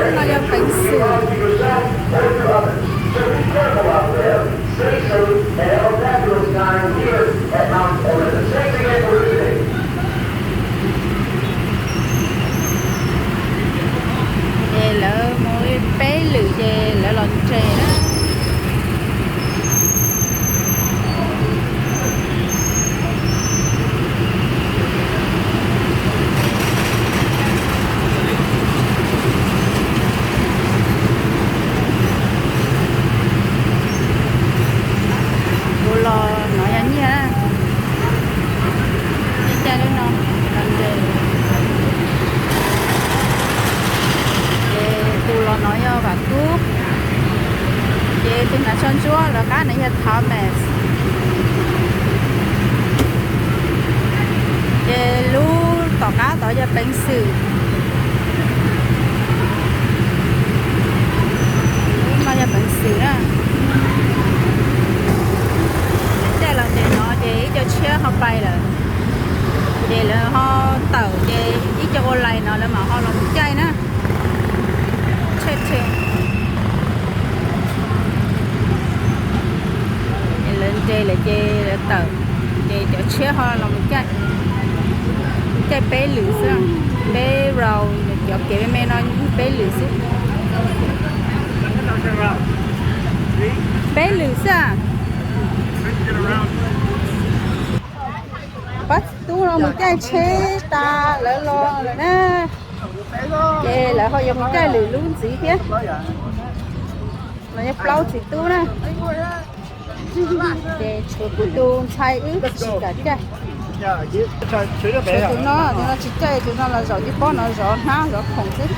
No yog peev xwm. Ces lawv mus li peb lwm ces lawv los nres na. Kuv los no yog nyiaj na. Nyiaj caij lub no, los nres. Ces tus los no yog Vam Kub. Ces tus hnav tsho ntsuab lawv qab no yog Thomas. Ces lub tom qab tod yog peev xwm. Lub no yog peev xwm na. Lawv caij los nres no ces ib co tshiab ho pais lawm. Ces lawv ho tawm ces ib co ua lais no lawv mam ho los mus caij na. Tshaj tshaj. Ces lawv nres lawm ces lawv tawm, ces cov tshiab ho los mus caij. Caij peb lwm xwb, peb round, cov kev me me no peb lwm xwb. Peb lwm xwb a. Pab txiv tub no mus caij tsheb tas lawv los lawm na. Ces lawv ho yuav mus caij lwm lub ntxiv thiab. Los yog plaub txiv tub na. Ces tshuav kuv tus ntxhais wb tsis kam caij. Tshuav tus no, tus no tsis caij, tus no los zaum tib pob no zov hnab zov khoom xwb.